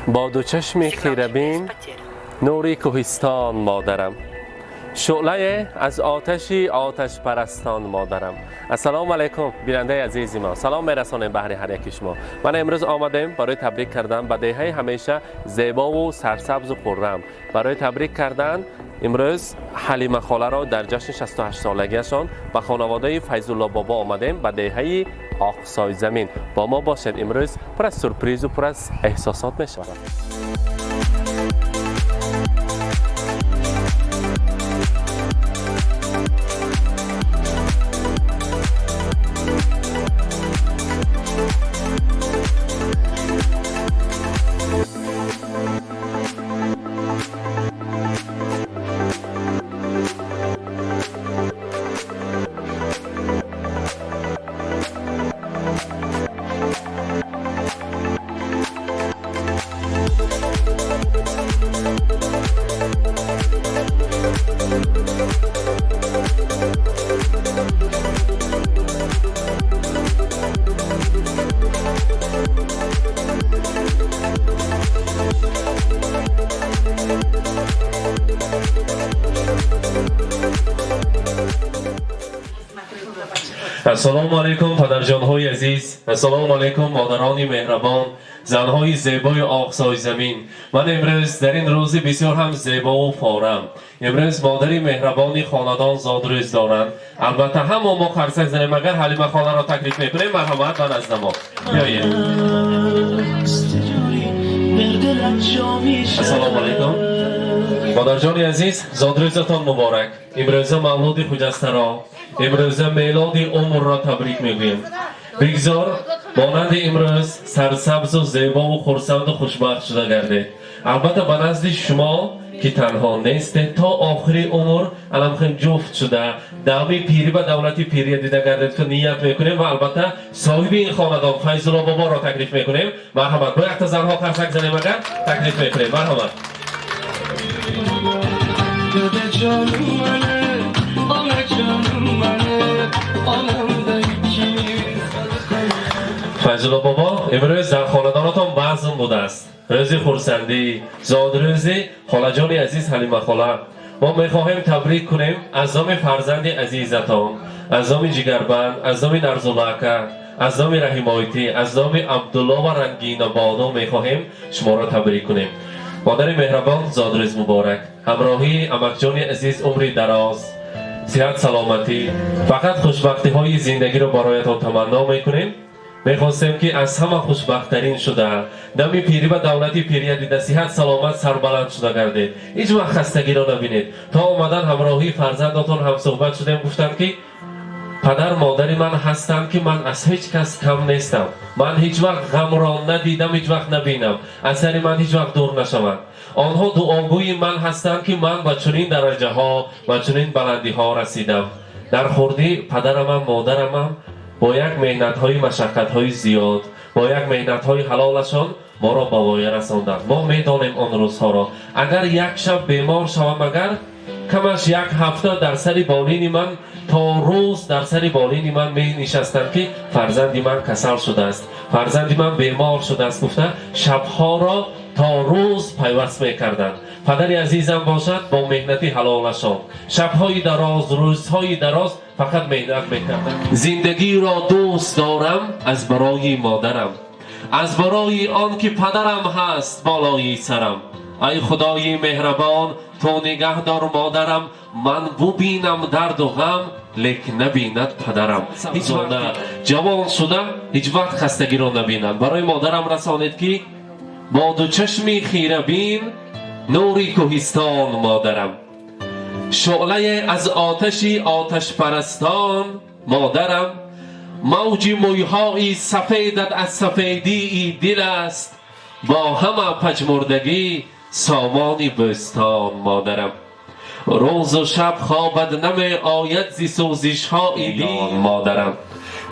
Бо ду чашми хирабин нури кӯҳистон модарам, шӯълае аз оташи оташпарастон модарам. Ассалому алайкум, бинандаи азизи мо, салом мерасонем баҳри ҳар яки шумо. Ман имрӯз омадем барои табрик кардан ба деҳаи ҳамеша зебову сарсабзу хуррам. Барои табрик кардан имрӯз Ҳалима холаро дар ҷашни 68 солагиашон ба хонаводаи Файзулло бобо омадем, ба деҳаи Оқсойзамин. Бо мо бошед, имрӯз пур аз сюрпризу пур аз эҳсосот мешавад. Ассалому алайкум, падарҷонҳои азиз, ассалому алайкум, модарони меҳрабон, занҳои зебои Оқсойзамин. Ман имрӯз дар ин рӯзи бисёр ҳам зебову форам, имрӯз модари меҳрабони хонадон зодрӯз доранд. Албатта, ҳамо мо қарсак занем, агар Ҳалима холаро таклиф мекунем. Марҳамат, ба назда мо биёед. Ассалому алайкум, модарҷони азиз, зодрӯзатон муборак. Имрӯза мавлуди хуҷастаро, имрӯза мелоди умрро табрик мегӯем. Бигзор монанди имрӯз сарсабзу зебову хурсанду хушбахт шуда гардед. Албатта, ба назди шумо ки танҳо нестед, то охири умр аламхел ҷуфт шуда, дами пирӣ ба давлати пирия дида гардед, ки ният мекунем. Ва албатта, соҳиби ин хонадон Файзулло боборо таклиф мекунем. Марҳамат, бо якта занҳо қарсак занем, агар таклиф мекунем. Марҳамат. Canım benim, ana canım benim, anam da ikimiz. Файзулло бобо, имрӯз дар хонадонатон базм будааст, рӯзи хурсандӣ, зодрӯзи холаҷони азиз Ҳалима хола. Мо мехоҳем табрик кунем аз номи фарзанди азизатон, аз номи ҷигарбанд, аз номи Нарзулака, аз номи Раҳимоитӣ, аз номи Абдулло ва Рангинабону мехоҳем шуморо табрик кунем. Модари меҳрабон, зодрӯз муборак. Ҳамроҳии амакҷони азиз умри дароз, сиҳат, саломатӣ, фақат хушбахтиҳои зиндагиро бароятон таманно мекунем. Мехостем, ки аз ҳама хушбахттарин шуда, дами пирӣ ба давлати пирия дида, сиҳат, саломат, сарбаланд шуда гардед, ҳеҷ вақт хастагиро набинед. То омадан ҳамроҳии фарзандотон ҳамсӯҳбат шудем, гуфтанд, ки падар модари ман ҳастанд, ки ман аз ҳеҷ кас кам нестам, ман ҳеҷ вақт ғамро надидам, ҳеҷ вақт набинам, аз сари ман ҳеҷ вақт дур нашаванд. Онҳо дуогӯи ман ҳастанд, ки ман ба чунин дараҷаҳо, ба чунин баландиҳо расидам. Дар хурдӣ падарамам, модарамам бо як меҳнатҳои машаққатҳои зиёд, бо як меҳнатҳои ҳалолашон моро ба воя расонданд. Мо медонем он рӯзҳоро. Агар як шаб бемор шавам, агар камаш як ҳафта дар сари болини ман, то рӯз дар сари болини ман менишастанд, ки фарзанди ман касал шудааст, фарзанди ман бемор шудааст, гуфта, шабҳоро то рӯз пайваст мекарданд. Падари азизам бошад, бо меҳнати ҳалолашон шабҳои дароз, рӯзҳои дароз фақат меҳнат мекарданд. Зиндагиро дӯст дорам аз барои модарам, аз барои он ки падарам ҳаст болои сарам. Ай худои меҳрабон, ту нигаҳ дор модарам, ман бубинам дарду ғам, лек набинад падарам. Ҳеҷ вақт ҷавон шуда, ҳеҷ вақт хастагиро набинад. Барои модарам расонед, ки бо ду чашми хирабин нури кӯҳистон модарам, шӯълае аз оташи оташпарастон модарам, мавҷи мӯйҳои сафедат аз сафедии дил аст, бо ҳама пажмурдагӣ сомони бӯстон модарам, рӯзу шаб хобат намеояд зи сӯзишҳои дил модарам,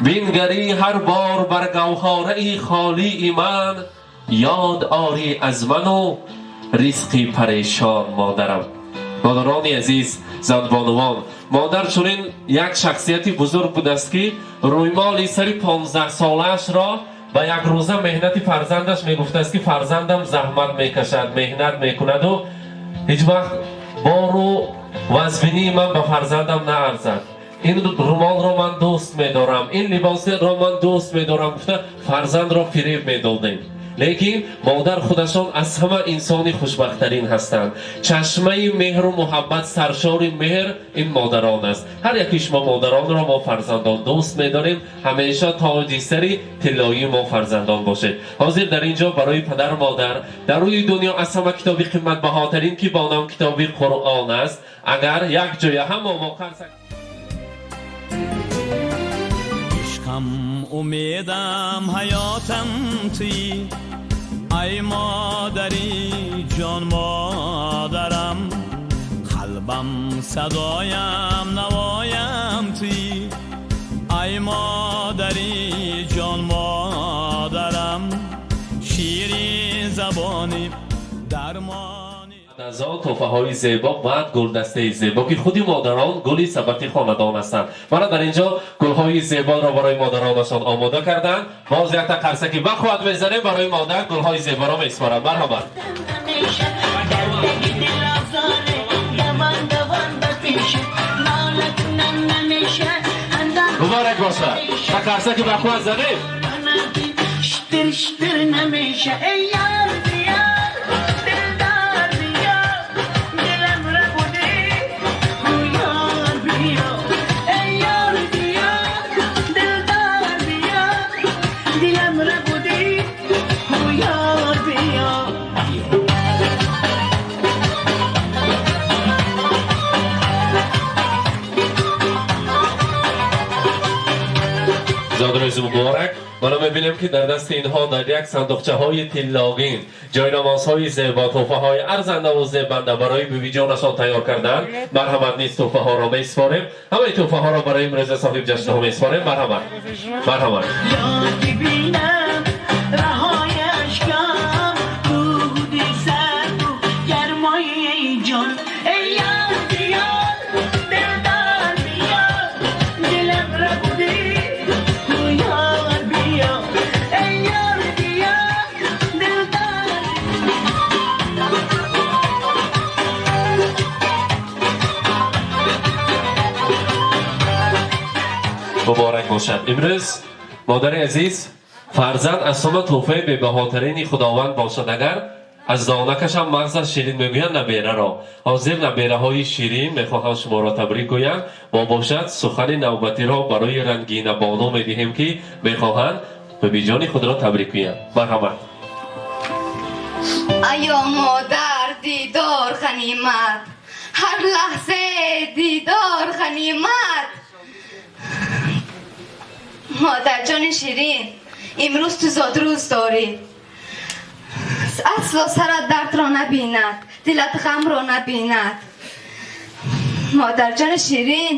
бингарӣ ҳар бор бар гавҳораи холии ман, ёд орӣ аз ману ризқи парешон модарам. Модарони азиз, занбонувон, модар чунин як шахсияти бузург будааст, ки рӯймоли сари 15 солаашро Ба як рӯза меҳнати фарзандаш мегуфтааст, ки фарзандам заҳмат мекашад, меҳнат мекунаду ҳеҷ вақт бору вазбинии ман ба фарзандам наарзад. Ин румолро ман дӯст медорам, ин либосро ман дӯст медорам, гуфта фарзандро фиреб медодем. Лекин модар худашон аз ҳама инсони хушбахттарин ҳастанд. Чашмаи меҳру муҳаббат, саршори меҳр ин модарон аст. Ҳар яки шумо модаронро мо фарзандон дӯст медорем. Ҳамеша тоҷи сари тиллоии мо фарзандон бошед. Ҳозир дар ин ҷо барои падару модар дар рӯи дунё аз ҳама китоби қиматбаҳотарин, ки бо ном китоби Қуръон аст, агар як ҷоя ҳама мо қарсак. Ишқам, умедам, ҳаётам туӣ, ай модари ҷон, модарам, қалбам, садоям, навоям туӣ, ай модари ҷон, модарам, ширин забони дармони. Аз он тӯҳфаҳои зебо ва гулдастаи зебо, ки худи модарон гули сабати хонадон ҳастанд. Мана дар ин ҷо гулҳои зеборо барои модаронашон омода карданд. Боз якта қарсаки бахувват мезанем барои модар, гулҳои зеборо месупоранд. Марҳамат. Дар таги дил озоре, давон давон ба пеша нола кунам намеша. Муборак бошад, ба қарсаки бахувват занем. Штир штир намеша. Эй ёр, бия, дилдор бия, дилам рабуде, ёр бия. Эй ёр, бия, дилдор бия, дилам рабуде, ёр бия. Зодрӯзи муборак. Мана мебинем, ки дар дасти инҳо дар як сандуқчаҳои тиллогин ҷойнамозҳои зебо, тӯҳфаҳои арзандаву зебанда барои бибиҷонашон тайёр карданд. Марҳамат, низ тӯҳфаҳоро месупорем. Ҳамаи тӯҳфаҳоро барои имрӯза соҳиб ҷашнҳо месупорем. Марҳамат, марҳамат. Ёд бинам раҳои ашкам, дуди сарду гармои ҷон. Эй ёр, бия, дилдор бия, дилам рабуде, ёр бия. Эй ёр, бия, дилдор. Муборак бошад. Имрӯз, модари азиз, фарзанд аз ҳама тӯҳфаи бебаҳотарини Худованд бошад. Агар аз донакашам мағзаш ширин мегӯянд набераро. Ҳозир набераҳои ширин мехоҳанд шуморо табрик гӯянд. Мо бошад сухани навбатиро барои Рангина бону медиҳем, ки мехоҳанд бибиҷони худро табрик гӯянд. Марҳамат. Аё модар, дидор ғанимат, ҳар лаҳзе дидор ғанимат. Модарҷони ширин, имрӯз ту зодрӯз дорӣ. Асло сарат дардро набинад, дилат ғамро набинад. Модарҷони ширин,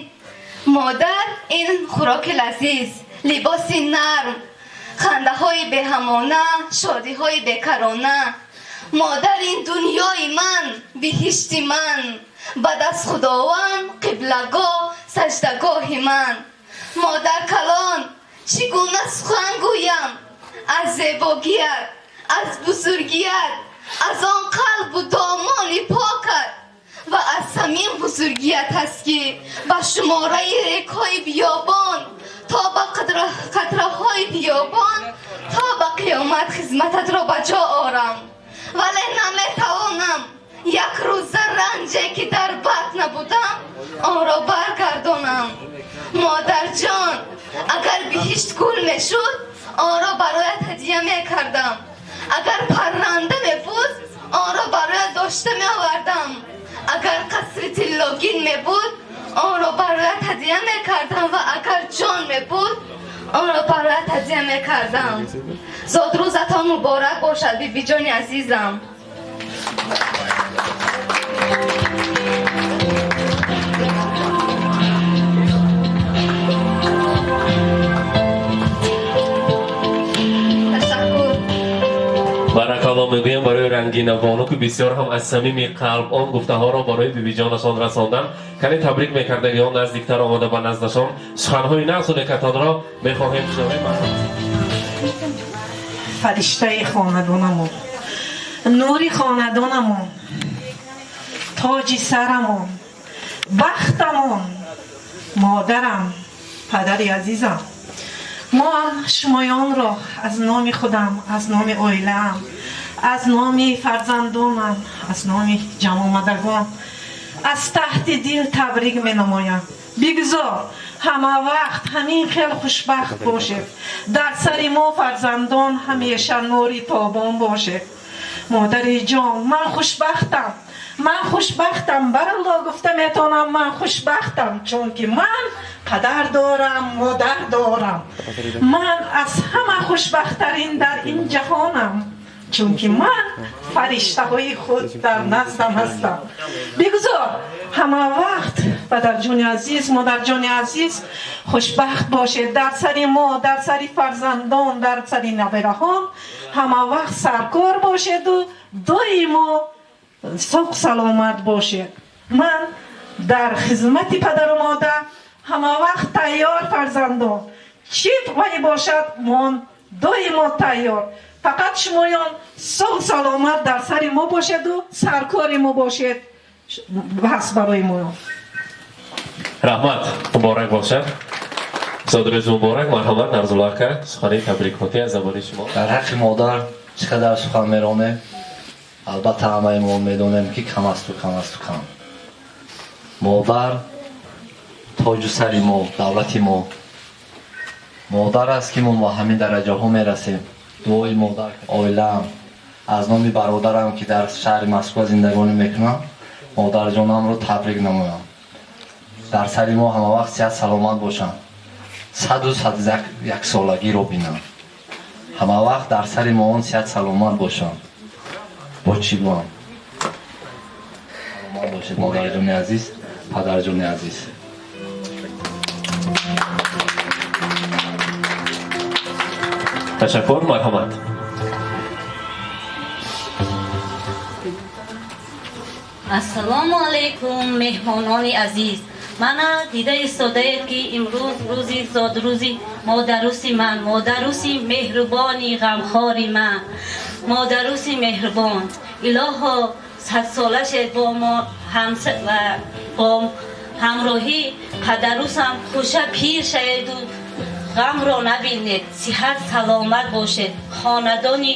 модар ин хӯроки лазиз, либоси нарм, хандаҳои беҳамона, шодиҳои бекарона. Модар ин дунёи ман, биҳишти ман, баъд аз Худованд қиблагоҳ, саҷдагоҳи ман. Модар калон, чӣ гуна сухан гӯям аз зебогият, аз бузургият, аз он қалбу домони покат ва аз самим бузургият аст, ки ба шумораи рекҳои биёбон то ба қатраҳои биёбон то ба қиёмат хизмататро ба ҷо орам, вале наметавонам як рӯза ранҷе, ки дар бат набудам, онро баргардонам. Модарҷон, агар биҳишт гул мешуд, онро бароят ҳадия мекардам. Агар парранда мебуд, онро бароят дошта меовардам. Агар қасри тиллогин мебуд, онро бароят ҳадия мекардам ва агар ҷон мебуд, онро бароят ҳадия мекардам. Зодрӯзатон муборак бошад, бибиҷони азизам. Ташаккур. Баракалло мегӯям барои Рангина бону, ки бисёр ҳам аз самими қалб он гуфтаҳоро барои бибиҷонашон расонданд. Кане табрик мекардагиҳо наздиктар омода ба наздашон суханҳои нағзу некатонро мехоҳем шунавем. Фариштаи хонадонамон, нури хонадонамон, тоҷи сарамон, бахтамон, модарам, падари азизам, мо шумоёнро аз номи худам, аз номи оилаам, аз номи фарзандонам, аз номи ҷамъомадагон аз таҳти дил табрик менамоям. Бигзор ҳама вақт ҳамин хел хушбахт бошед, дар сари мо фарзандон ҳамеша нури тобон бошед. Модари ҷон, ман хушбахтам, ман хушбахтам, баралло гуфта метавонам, ман хушбахтам, чунки ман падар дорам, модар дорам. Ман аз ҳама хушбахттарин дар ин ҷаҳонам, чунки ман фариштаҳои худ дар наздам ҳастам. Бигузор ҳама вақт, падарҷони азиз, модарҷони азиз, хушбахт бошед, дар сари мо, дар сари фарзандон, дар сари набираҳон ҳама вақт саркор бошеду доимо соғ саломат бошед. Ман дар хизмати падару модар ҳама вақт тайёр. Фарзандон чӣ вай бошад, мон доимо тайёр. Фақат шумоён соғ саломат дар сари мо бошеду саркори мо бошед, бас барои мо. Раҳмат, муборак бошад, зодрӯз муборак. Марҳамат, Нарзулло ака, сухани табрикотӣ аз забони шумо. Дар ҳаққи модар чӣ қадар сухан меронем, албатта ҳамаи мо медонем, ки кам асту кам асту кам. Модар тоҷу сари мо, давлати мо. Модар аст, ки мо ба ҳамин дараҷаҳо мерасем. Дуои модар, оилаам, аз номи бародарам, ки дар шаҳри Москва зиндагонӣ мекунам, модарҷонамро табрик намоям. Дар сари мо ҳамавақт сиҳат саломат бошанд, 101 солагиро бинам. Ҳамавақт дар сари мо он сиҳат саломат бошанд. Бо чӣ гӯям? Саломат бошед, модарҷони азиз, падарҷони азиз. Ташаккур, марҳамат. Ассалому алайкум, меҳмонони азиз. Мана дида истодаед, ки имрӯз рӯзи зодрӯзи модаруси ман, модаруси меҳрубони ғамхори ман, модаруси меҳрубон. Илоҳо, садсола шед, бо мо ва бо ҳамроҳӣ падарусам хуша пир шаведу ғамро набинед, сиҳат саломат бошед. Хонадони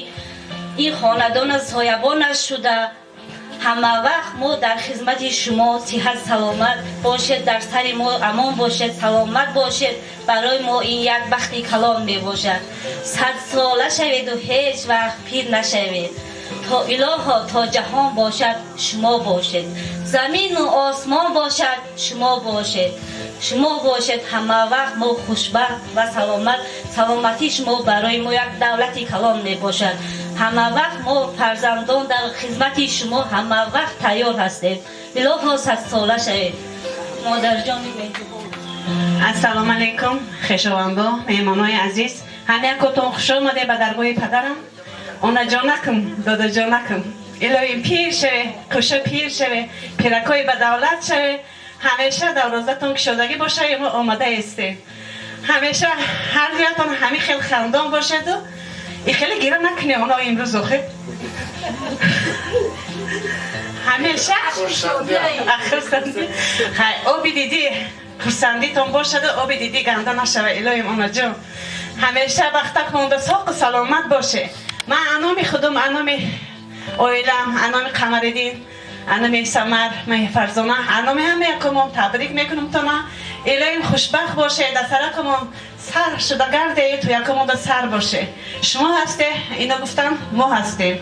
ин хонадона соябонаш шуда, ҳама вақт мо дар хизмати шумо. Сиҳат саломат бошед, дар сари мо амон бошед, саломат бошед. Барои мо ин як бахти калон мебошад. Садсола шаведу ҳеҷ вақт пир нашавед. То илоҳо, то ҷаҳон бошад, шумо бошед, замину осмон бошад, шумо бошед, шумо бошед. Ҳама вақт мо хушбахт ва саломат. Саломатии шумо барои мо як давлати калон мебошад. Ҳама вақт мо фарзандон дар хизмати шумо ҳама вақт тайёр ҳастем. Илоҳо, садсола шавед, модарҷони меҳрубон. Ассалому алайкум, хешовандо, меҳмонои азиз, ҳама якотон хуш омадед ба даргоҳи падарам. Онаҷонакум, додаҷонакум, илоҳӣ пир шаве, хуша пир шаве, пиракҳои ба давлат шаве, ҳамеша дарвозатон кушодагӣ боша. Мо омада истем. Ҳамеша ҳар дуятон ҳамин хел хандон бошеду и хеле гира накунем оно имрӯз охир ҳамеша хай оби дидӣ хурсандитон бошаду оби дидӣ ганда нашава. Илоҳим, онаҷон, ҳамеша бахтак монда, соқу саломат боше. Ман аноми худум, аноми оилам, аноми Қамариддин, аноми Самар, Фарзона, аноми ҳама якумон табрик мекунам тона. Илоҳим, хушбахт боше, дар саракумон сар шуда гарде, ту якумонда сар боше. Шумо ҳасте, ино гуфтам, мо ҳастем.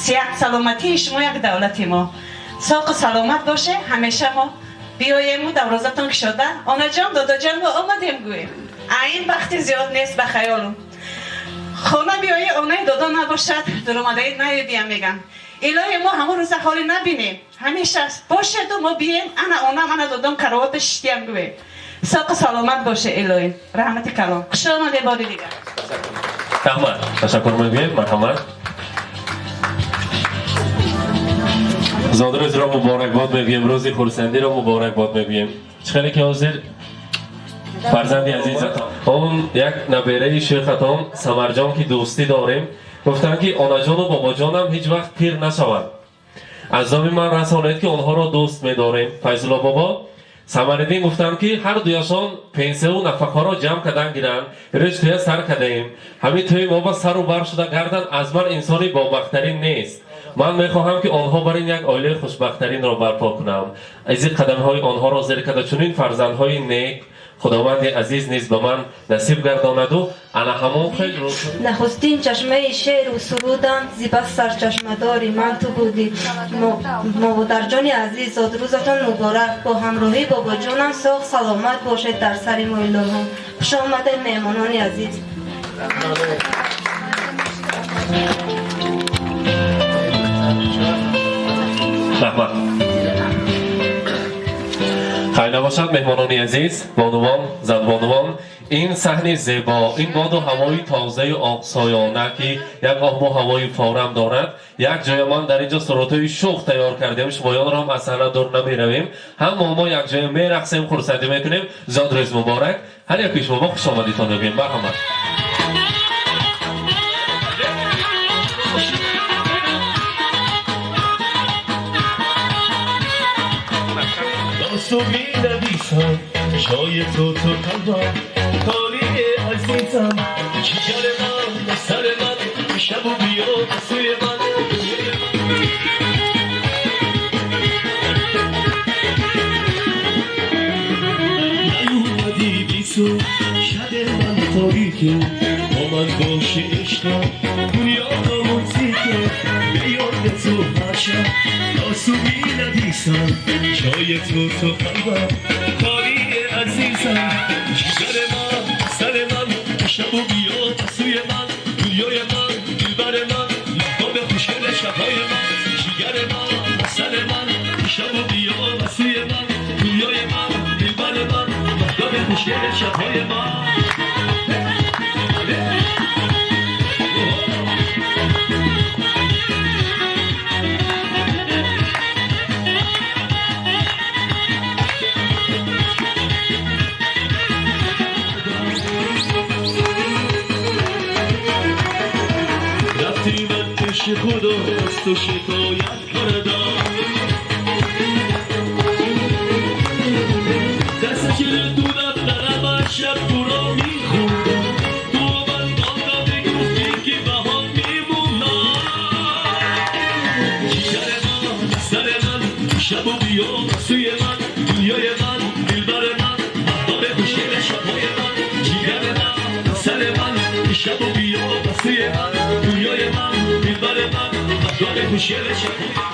Сиҳат саломатии шумо як давлати мо. Соқу саломат боше, ҳамеша мо биёему дарвозатон кушода, онаҷон, додаҷон, мо омадем гӯем. А ин бахти зиёд нест ба хаёлум. Хона биёи, онаи додо набошад, дуромадаи наёбиям мегам. Илоҳи, мо ҳамон рӯза ҳоле набинем. Ҳамеша бошеду мо бием, ана онам, ана додом каровота шиштиям гӯем. Соқу саломат боше, илоҳӣ. Раҳмати калон. Хуш омадед бори дигар. Раҳмат, ташаккур мегӯем, марҳамат. Зодрӯзро муборакбод мегӯем, рӯзи хурсандиро муборакбод мегӯем. Чӣ хеле ки ҳозир фарзанди азизатон, он як набераи шӯхатон Самарҷон, ки дӯстӣ дорем. Гуфтанд, ки онаҷону бобоҷонам ҳеҷ вақт пир нашаванд. Аз номи ман расонед, ки онҳоро дӯст медорем. Файзулло бобо. Самариддин гуфтанд, ки ҳар дуяшон пенсияву нафақаро ҷамъ кардан гиранд. Рӯз тӯя сар кардаем. Ҳамин тӯи мо ба сару бар шуда гардан, аз ман инсони бобахттарин нест. Ман мехоҳам, ки онҳо бар ин як оилаи хушбахттаринро барпо кунам. Изи қадамҳои онҳоро зер карда, чунин фарзандҳои нек Худованди азиз низ ба ман насиб гардонаду ана ҳамон хел рӯз. Нахустин чашмаи шеъру сурудам, зи бас сарчашмадори ман ту будӣ. Модарҷони азиз, зодрӯзатон муборак! Бо ҳамроҳии бобоҷонам соғ саломат бошед дар сари мо, илоҳо. Хуш омадед, меҳмонони азиз. Раҳмат. Хайр набошад, меҳмонони азиз, бонувон, занбонувон, ин саҳни зебо, ин боду ҳавои тозаю оқсоёна, ки як обу ҳавои форам дорад, як ҷоя ман дар инҷо сурудҳои шӯх тайёр кардем. Шумоёнро ҳам аз саҳна дур намеравем, ҳама мо якҷоя мерақсем, хурсандӣ мекунем. Зодрӯз муборак ҳар яки шумо, бо хушомадитон мегӯем. Марҳамат. تو می نویسم جای تو تو قلبم خالی عزیزم، جگر من، سر من، شب و بیا سوی من. نیومدی بی تو شب من تاریکه، با من باشه عشقم دنیا موزیکه. به یاد تو هر شب تا می نویسم جای تو تو قلبم خالی عزیزم، جگر من، سر من، شب و بیا سوی من. دنیای من، دلبر من، مهتاب خوشگل شبهای من، جگر من، سر من، شب و بیا سوی من. دنیای من، دلبر من، مهتاب خوشگل شبهای من. رفتی من پیش خدا از تو شکایت کردم، دست که دو دفترم شب تو را میخوندم، تو من دادا بگفتی که بها میمونم. جگر من، سر من، شب و بیا سوی من. دنیای من، دلبر من، مهتاب خوشگل شبهای من، جگر من، سر من، شب و بیا سوی من. دنیای من، دلبر من، مهتاب خوشگل شبهای من.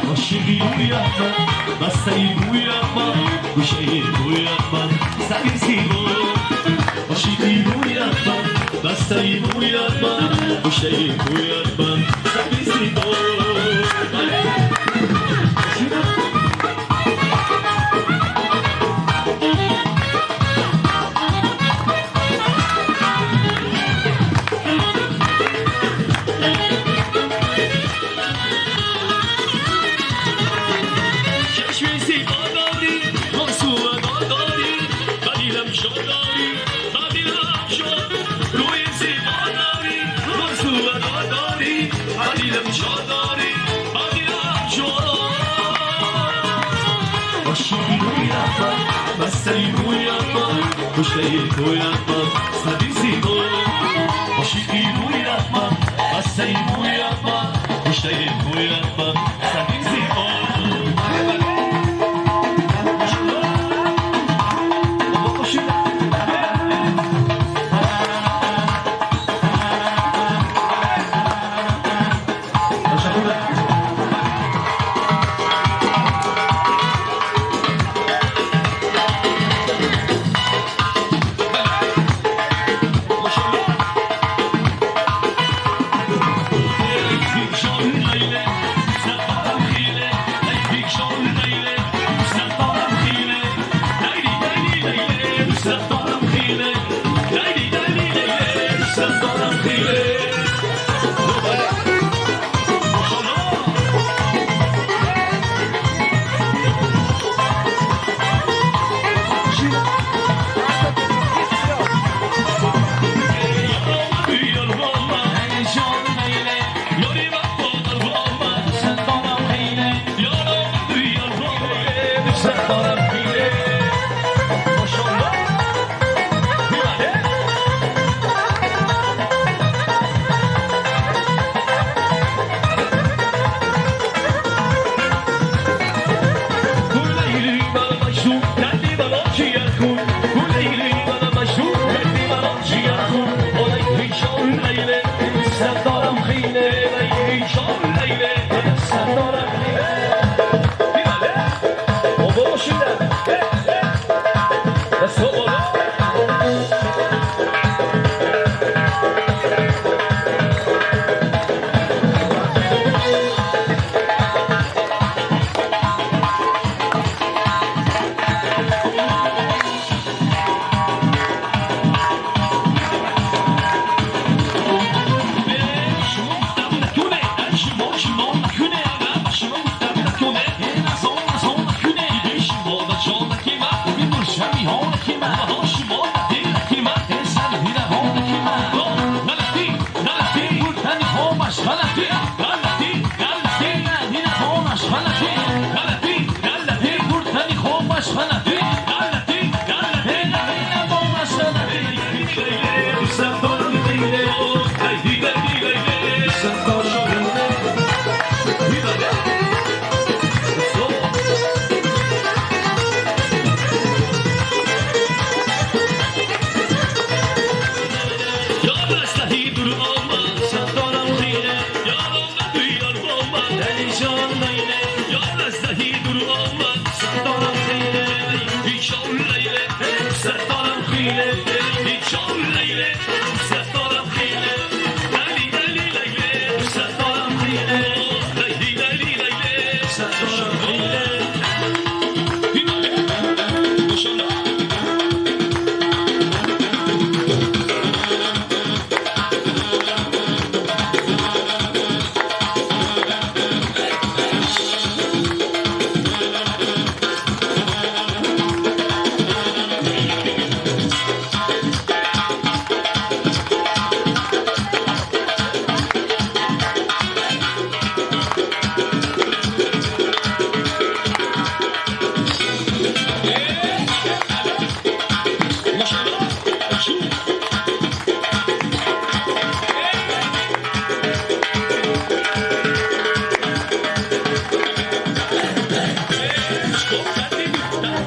عاشقی رویت من، بسته رویت من، گوشه رویت من، سری زیبا. عاشقی رویت من، بسته رویت من، گوشه رویت من، سری زیبا. چشم زیبا داری، آرزو ادا داری، بدیلم شاد داری، بدیلم شاد. روی زیبا داری، آرزو ادا داری، بدیلم شاد داری، بدیلم شاد. عاشقی رویت من، بسته رویت من، گوشه رویت من، سبی زیبا. عاشقی رویت من، بسته رویت من، گوشه رویت من، سبی زیبا.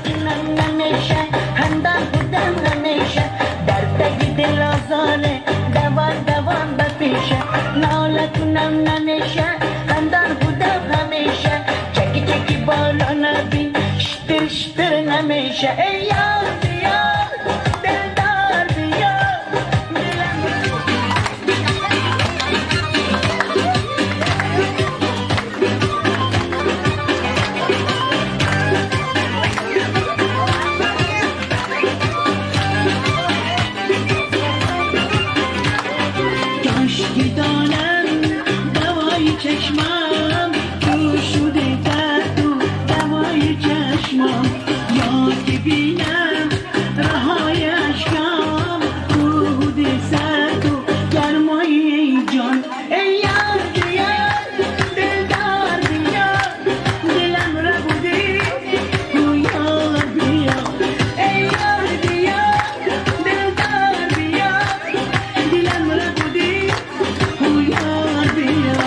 کنم نمیشه خندان بودم همیشه در تگ دل آزاره دوان دوان به پیشه ناله کنم نمیشه خندان بودم همیشه چکی چکی بالا نبین شتر شتر نمیشه ای یار بیا دلدار بیا دلم. کاش که دانم دوای چشمم تو شده درد و دوای چشمم یا که بینم رهای اشکام بود سرد و گرمای جان ای یار بیا دلدار بیا دلم ربوده گویا بیا ای یار بیا دلدار بیا دلم ربوده گویا بیا.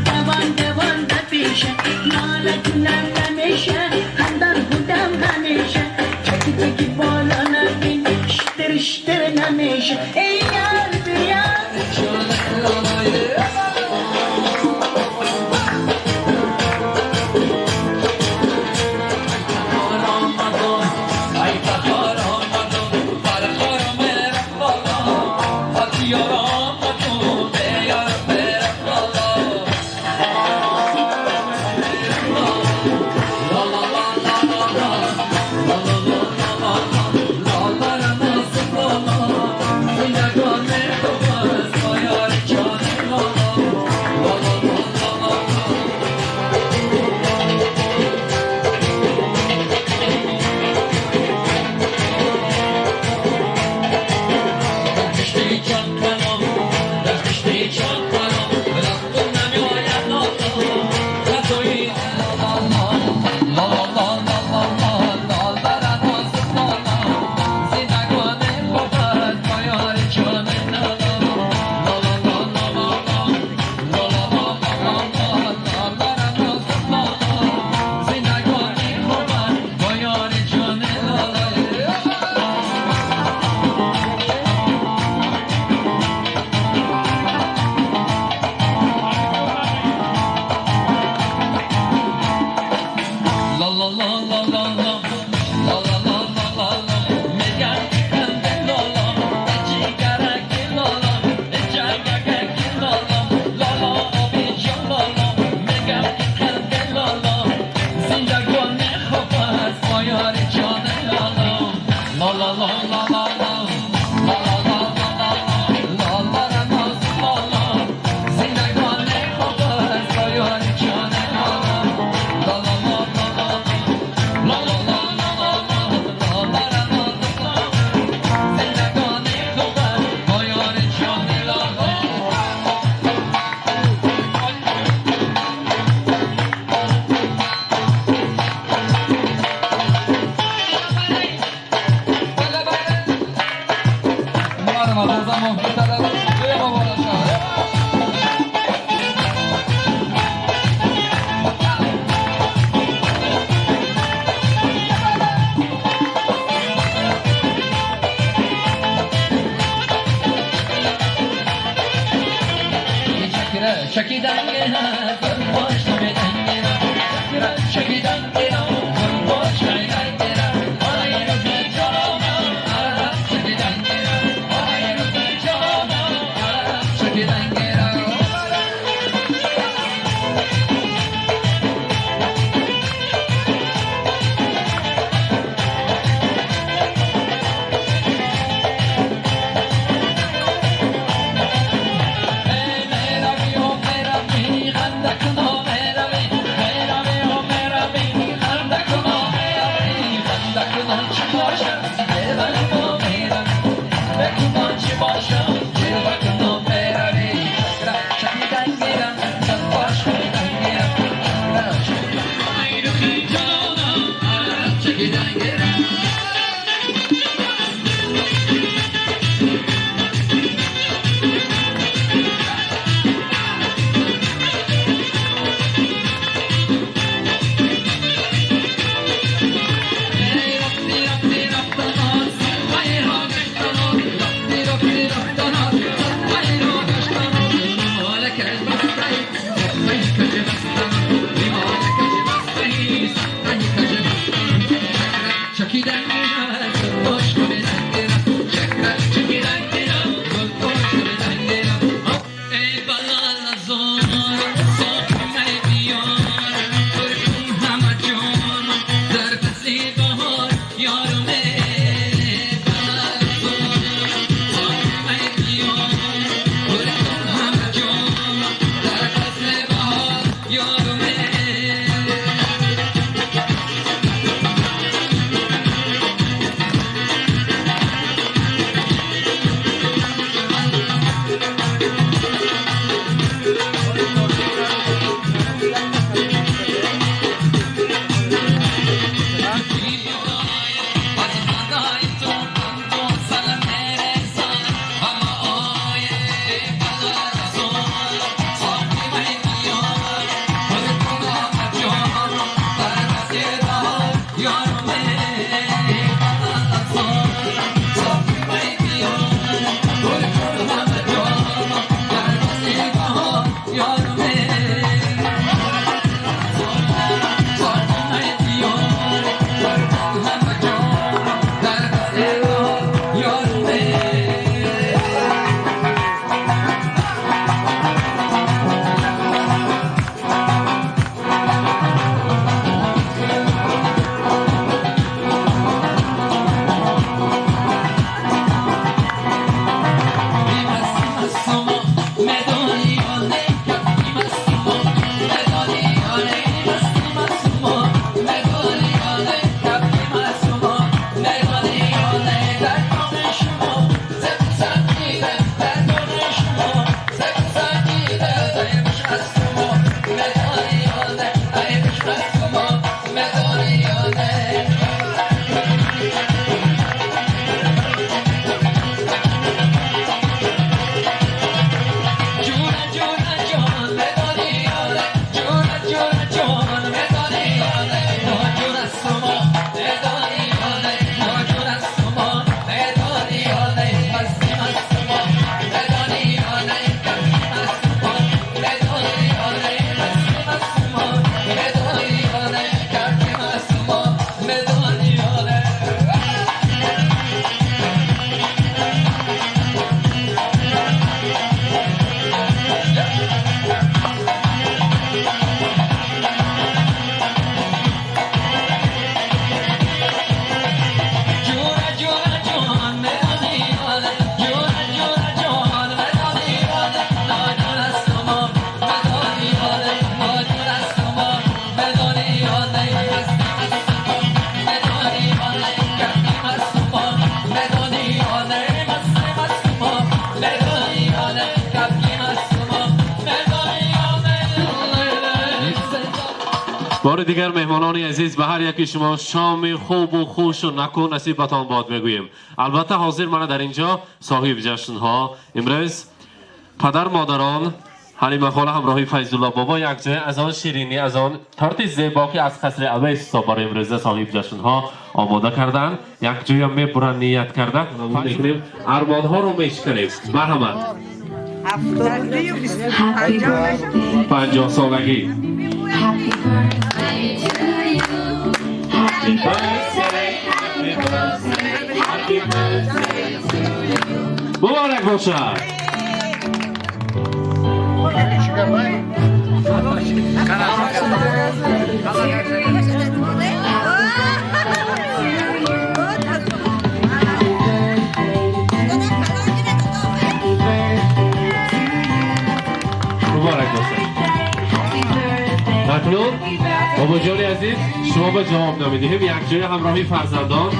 دوان دوان به پیشه ناله کنم نمیشه خندان بودم همیشه چکی چکی بالا نبین شتر شتر نمیشه ای یار بیا. Бори дигар, меҳмонони азиз, ба ҳар яки шумо шоми хубу хушу наку насибатон бод мегӯем. Албатта, ҳозир мана дар инҷо соҳиби ҷашнҳо имрӯз падар модарон Ҳалимахола ҳамроҳи Файзулло бобо якҷоя аз он ширинӣ, аз он торти зебо, ки аз қасри Авайс барои имрӯза соҳиби ҷашнҳо омода карданд, якҷоя мебуранд, ният карда мекунем, армонҳоро мешиканем. Марҳамат, 50-солагӣ. Happy birthday, happy birthday, happy birthday to you. Муборак бошад. Муборак бошад. Акнун, бобоҷони азиз, шумо ба ҷавоб намедиҳем. Якҷоя ҳамроҳи фарзандон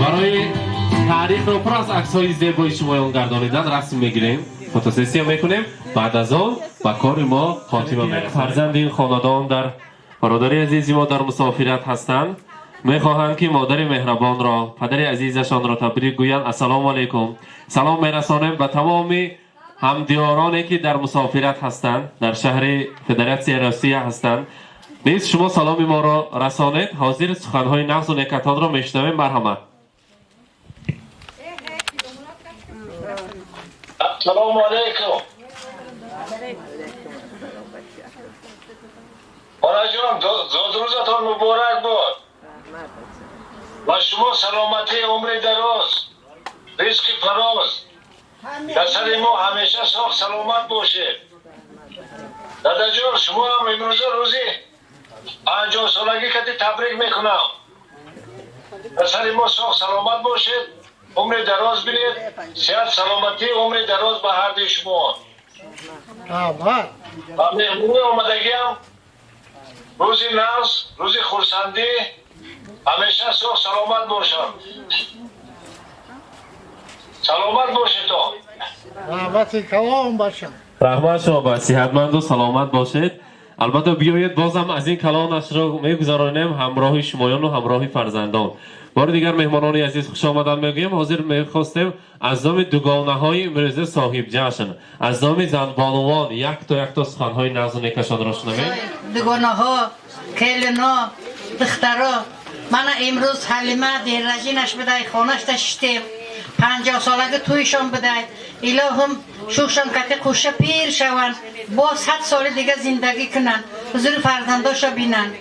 барои таърихро пур аз аксҳои зебои шумоён гардонидан расм мегирем, фотосессия мекунем, баъд аз он ба кори мо хотима мерасем. Фарзанди ин хонадон дар бародари азизи мо дар мусофират ҳастанд, мехоҳанд, ки модари меҳрабонро, падари азизашонро табрик гӯянд. Ассалому алайкум. Салом мерасонем ба тамоми ҳамдиёроне, ки дар мусофират ҳастанд, дар шаҳри Федератсияи Россия ҳастанд. Низ шумо саломи моро расонед. Ҳозир суханҳои нағзу некатонро мешунавем. Марҳамат. Ассалому алайкум. Хонажон, зодрӯзатон муборак бод. Ба шумо саломатӣ, умри дароз, ризқи фароз. Дар сари мо ҳамеша соғ саломат бошед. Дадаҷон, шумо ҳам имрӯза рӯзи 50-солагӣ кати табрик мекунам. Дар сари мо соғ саломат бошед, умри дароз бинед, сиҳат, саломатӣ, умри дароз ба ҳардуи шумо. Ба меҳмони омадагиам рӯзи нағз, рӯзи хурсандӣ, ҳамеша соғ саломат бошам. Саломат бошедон. Раҳмати калон бошам. Раҳмат шумо ба, сиҳатманду саломат бошед. Албатта, биёед, бозам аз ин калонашро мегузаронем ҳамроҳи шумоёну ҳамроҳи фарзандон. Бори дигар, меҳмонони азиз, хушомадан мегӯем. Ҳозир мехостем аз номи дугонаҳои имрӯза соҳибҷашн, аз номи занбонувон якто якто суханҳои нағзу некашонро шунавем. Дугонаҳо, келино, духтаро, мана имрӯз Ҳалима день рождения ш будай, хонашта шиштем, 50-солаги тӯйшон будай. Илоҳум, шушон кати қуша пир шаванд, бо 100 соли дига зиндагӣ кунанд, ҳузури фарзандоша бинанд.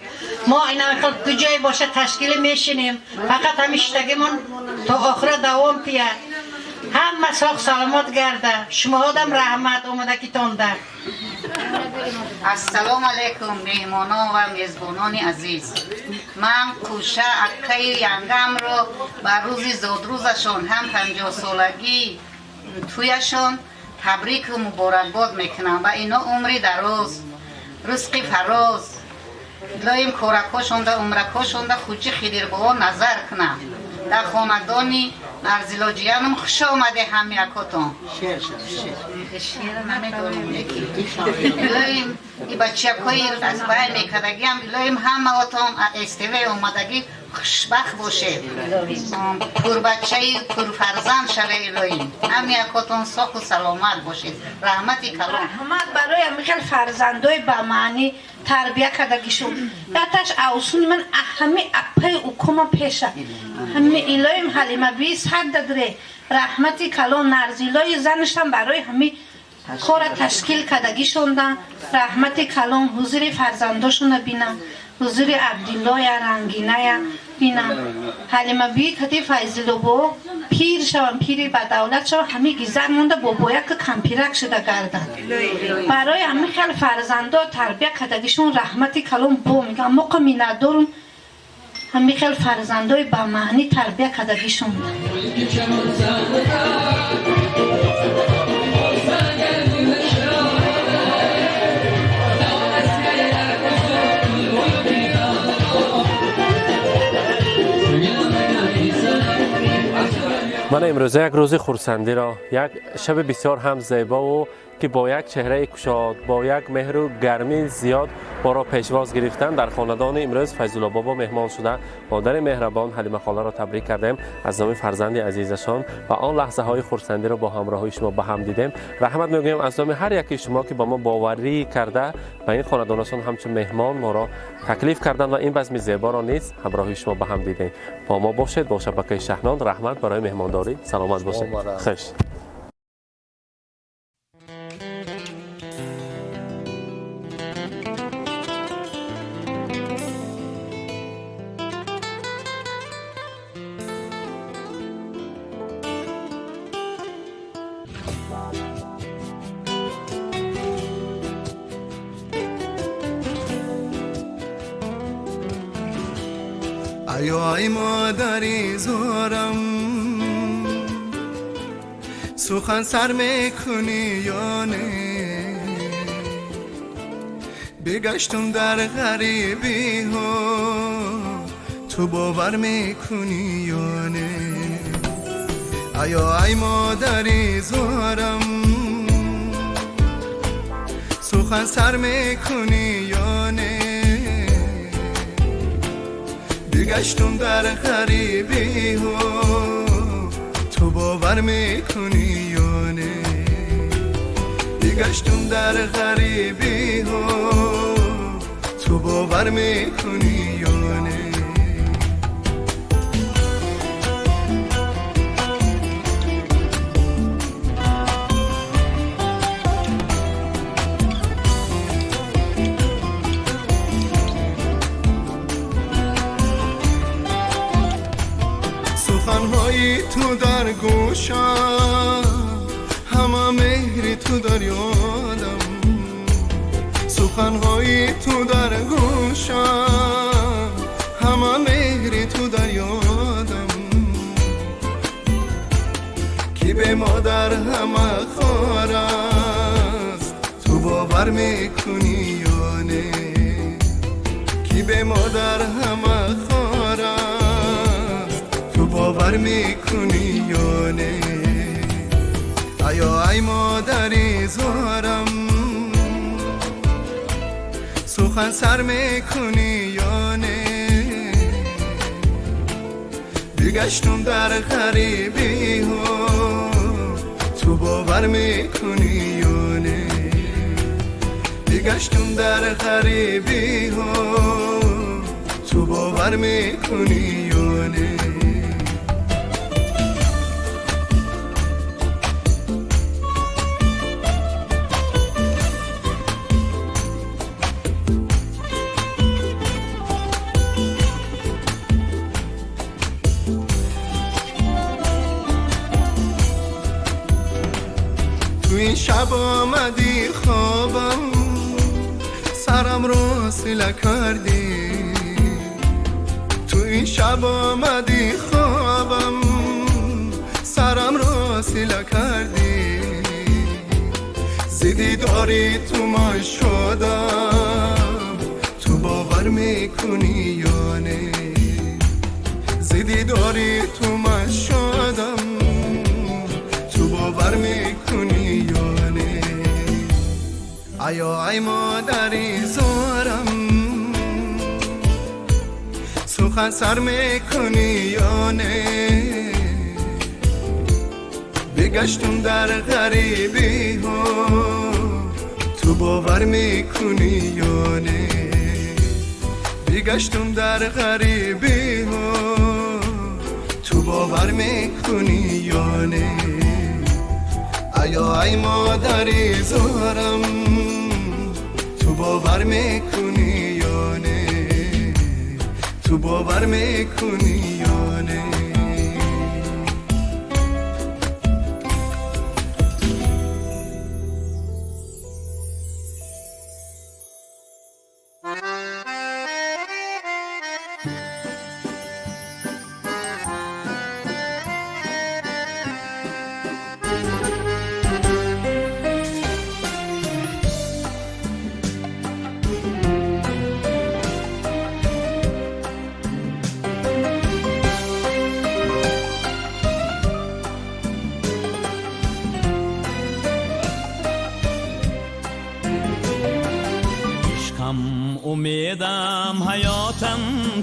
Мо инамихел куҷое боша ташкилӣ мешинем, фақат ҳами шиштагимон то охира давом тия. Ҳама соғ саломат гарда. Шумоҳодам раҳмат омадагитонда. Ассалому алайкум, меҳмонон ва мезбонони азиз. Ман Қуша аккаю янгамро ба рӯзи зодрӯзашон ҳам 50-солагии тӯяшон табрику муборакбод мекунам. Ба ино умри дароз, ризқи фароз, илоҳим коракҳошонда, умракҳошонда хуҷи хидирбоо назар кунам. Дар хонадони Нарзилоҷиянам хуш омаде ҳамякотон. Шер намедонем, илоҳим и бачакҳои аз бай мекардагиам, илоҳим ҳамаотон СТВ омадагӣ хушбахт бошед, пурбачаи пурфарзанд шаве. Илоҳим ҳамякотон соҳу саломат бошед. Раҳмати калон. Раҳмат барои ҳамихел фарзандои ба маънӣ тарбия кардагишон. Яташ авсуни ман ҳами апаи укума пеша ҳами. Илоҳим, Ҳалима би саддадре. Раҳмати калон Нарзилои занашам барои ҳами кора ташкил кардагишонда. Раҳмати калон. Ҳузури фарзандошона бинам, ҳузури Абдиллоя, Рангиная бинам. Ҳалима би кати Файзилобо пир шавам, пири ба давлат шавам, ҳами гизар монда бобояк кампирак шуда гарданд. Барои ҳами хел фарзандо тарбия кардагишон раҳмати калон. Бо мегам, моқа миннатдорум ҳами хел фарзандои ба маънӣ тарбия кардагишон. Мана имрӯза як рӯзи хурсандиро, як шаби бисёр ҳам зебову Ки бо як чеҳраи кушод, бо як меҳру гармии зиёд моро пешвоз гирифтанд. Дар хонадони имрӯз Файзулло бобо меҳмон шуда, модари меҳрабон Ҳалимахоларо табрик кардем аз номи фарзанди азизашон ва он лаҳзаҳои хурсандиро бо ҳамроҳии шумо ба ҳам дидем. Раҳмат мегӯем аз номи ҳар яки шумо, ки ба мо боварӣ карда, ба ин хонадонашон ҳамчун меҳмон моро таклиф карданд ва ин базми зеборо низ ҳамроҳии шумо ба ҳам дидем. Бо мо бошед, бо шабакаи Шаҳнон. Раҳмат барои меҳмондорӣ, саломат бошед. Хуш. Ай модари зорам, сухан сар мекунӣ ё не? Бигаштум дар ғарибиҳо, ту бовар мекунӣ ё не? Аё ай модари зорам, сухан сар мекунӣ ё не? Бигаштум дар ғарибиҳо, ту бовар мекунӣ ё не? Бигаштум дар ғарибиҳо, ту бовар мекунӣ ё не? Суханҳои ту дар гӯшам, ҳама меҳри ту дар ёдам. Суханҳои ту дар гӯшам, ҳама меҳри ту дар ёдам. Ки бе модар ҳама хор аст, ту бовар мекунӣ ё не? Ки бе модар ҳама хор аст, ту бовар мекунӣ ё не? Аё ай модари зорам, сухан сар мекунӣ ё не? Бигаштум дар ғарибиҳо, ту бовар мекунӣ ё не? Бигаштум дар ғарибиҳо, ту бовар мекунӣ ё не? تو این شب آمدی خوابم، سرم رو سیله کردی. تو این شب آمدی خوابم، سرم رو سیله کردی. زیدی داری تو ما شدم، تو باور میکنی یا نه؟ زیدی داری تو ما شدم، تو باور میکنی یا نه؟ ایا ای مادری زارم، سخن سر میکنی یا نه؟ بگشتم در غریبی ها، تو باور میکنی یا نه؟ بگشتم در غریبی ها، تو باور میکنی یا نه؟ ایا ای مادری زارم، تو باور میکنی یا نه؟ تو باور میکنی یا نه؟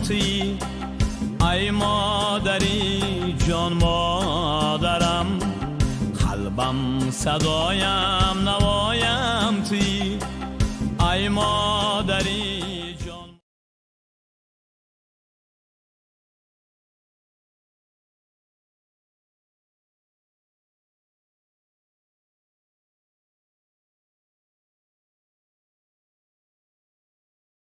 туӣ, ай модари ҷон модарам, қалбам садоям навоям туӣ, ай модари.